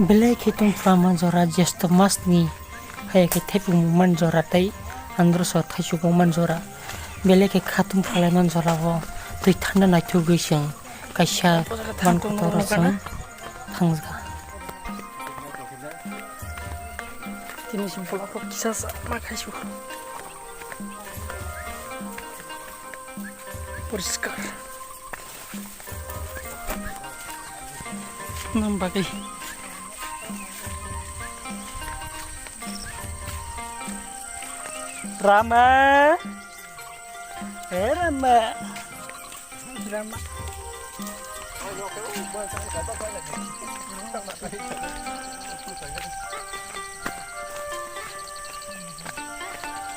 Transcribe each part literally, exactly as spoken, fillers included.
Belai khe tungphla man jora, jesto masni haya khe thepung man jora tei androso thaichuk man jora. Belai khe kha tungphlai man jora o twi thanda naithogwi chwng kaisa man kotor o chwng thangjaga. Tini si vlog rok kisa sa ma khai su. Poriskar. Nang bagwi. Rama. Eh, Rama. Rama.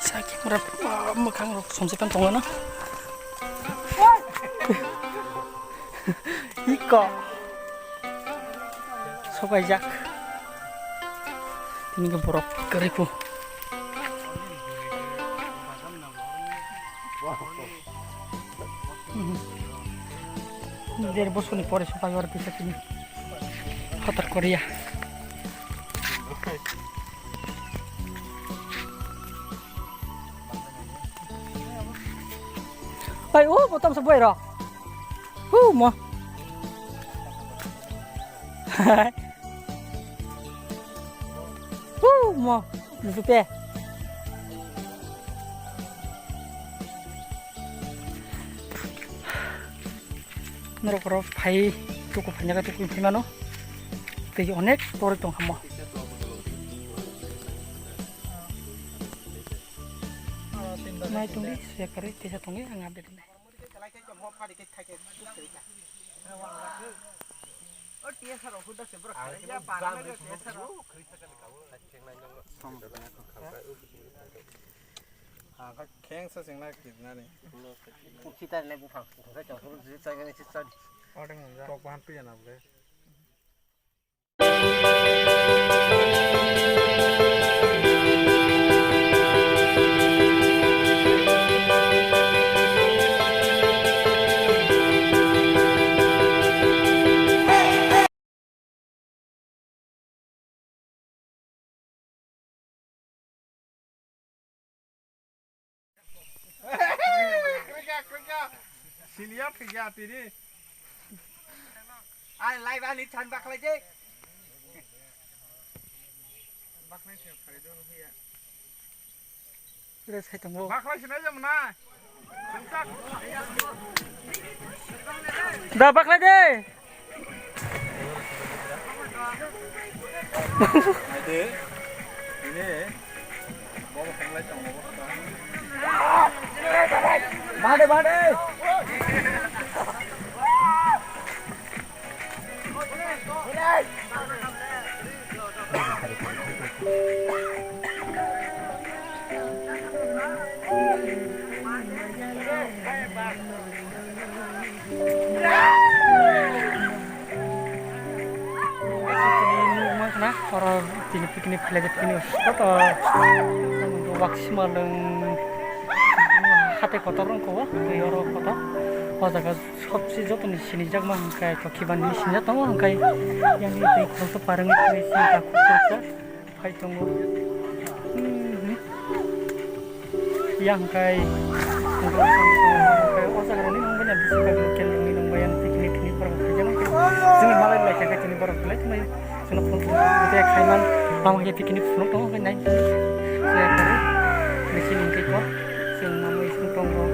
Sa camera, ah, mwkhang rok somsai pan tongo na. Iko. Sokaijak. Tini khe borok kwrwi kho. Der bosoni pore sopai oro kisa tini. Hotar Korea. Ai, o, bo tamsa bai ro. Hu, mo. Hu, mo. Lusu pe. Norok oro phai tuku phainyaga tuku phai mano. Tei onek toroi tong hamo. Nai tongdi, suya karwi, tesa tongwi, ang update nai. Ang khe kheng sa sengna kidnani. Kita le buphang, kita chok, chok, chok, chok, chok. Tok bahan piya na bole. Senior thwiya tini. Ai, live ani chan bakhlai de. Bakhlai se phai do huya. Re sai tongo. Bakhlai sinai jam na. Da bakhlai de. Naide, ini, bobo khenglai tongo, bobo. Bade, bade. Nukmankha oro tini picnic khlaijak tini kotor waksima lwng hatai kotor wngkha o twi oro kotor o jaga sobse jotoni sinijakma hwnkhe Lokhibani sinijak tongo hwnkhe yang twi khoroksa parwngwi twi sinta khoroksa. Phai tongo. Mhm. Yang kai. Yang kai. O jaga rokni nang banya bisi bagi local rokni nang baya picnic ni borok khaijak. Jeng malai lai kha kha tini borok lai tini. Jeng phone khaijak khaiman. Bang khe picnic phunuk tongo khe nai. Jeng kare. Bisi nang kai ko. Jeng mamui sung tongo.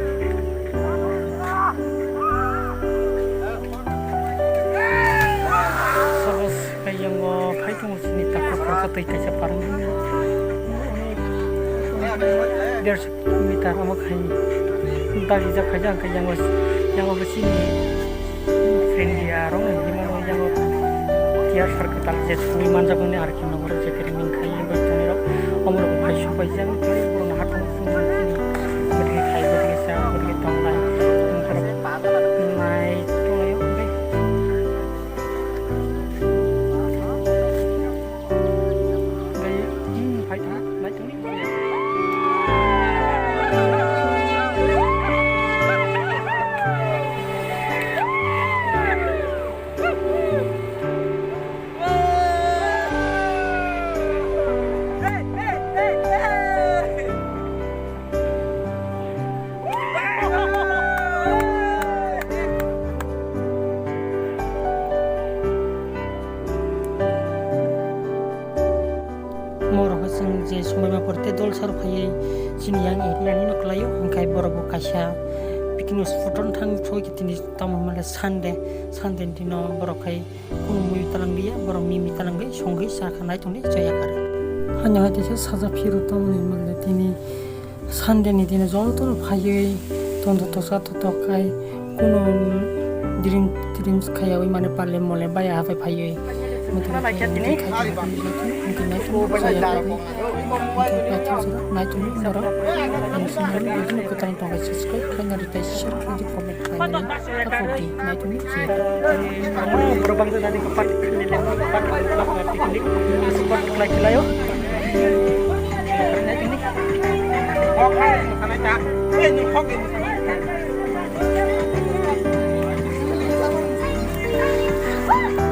Sabos. Kaiyango phai tongo chini takhuk rok twi kaisa parwng derso meter omo khai dagi jak khaijak hwnkhe yango yango bo chini friend ya rok no hinwi mano yango tiyar sar kwtal je sugwi manjak mani arki nogo je kwrwi ming khai bai tonwi rok omo rok phai sok bai jak borok no hatung sung mani chini bwtwi khai bwtwi sa bwtwi tonglai nai tonglai o. Borok chwng je swmai ma porte dol sar phaiwi chini yang area ni no kwlaio, hwnkhe borok bo kaisa picnic spot o thang thoi tini tamo hwnmale Sunday, Sunday ni dino borok khai kunu mui talang liya, borok mimi talang bai songwi cha kha nai tongdi chaya kha. Hanya hai teisa saja phiro tamo hwnmale tini Sunday ni dino jotono phaiwi tondo tosa totok khai kunu dream dreams khaiyawi mane parle mole baya habai phaiwi. Naitugwi borok ang sinani video no kwtal tongkha subscribe khlaina rwtai share khlaidi comment khlainani. Borok bangsa jadi kepat picnic support khlai khlaio.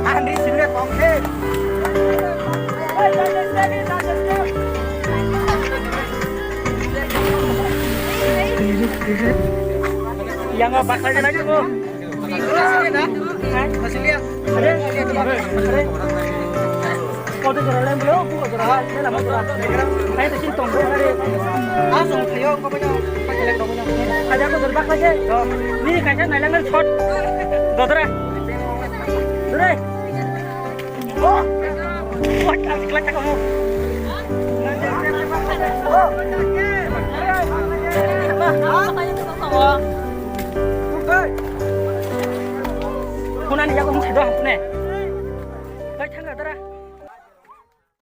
Ani sini tongkhe. Yang apa saja lagi bu? Kau tu jual lem belum? Kau jual lem belum? Ayo tu sini tunggu. Ah, song tayo, kau punya, kau jalan kau punya. Ada aku gerbak lagi. Ni kaisa nailang nang shot. Dodra. Dodra. Hunani yago mung sedo hampune. Bai thang dara.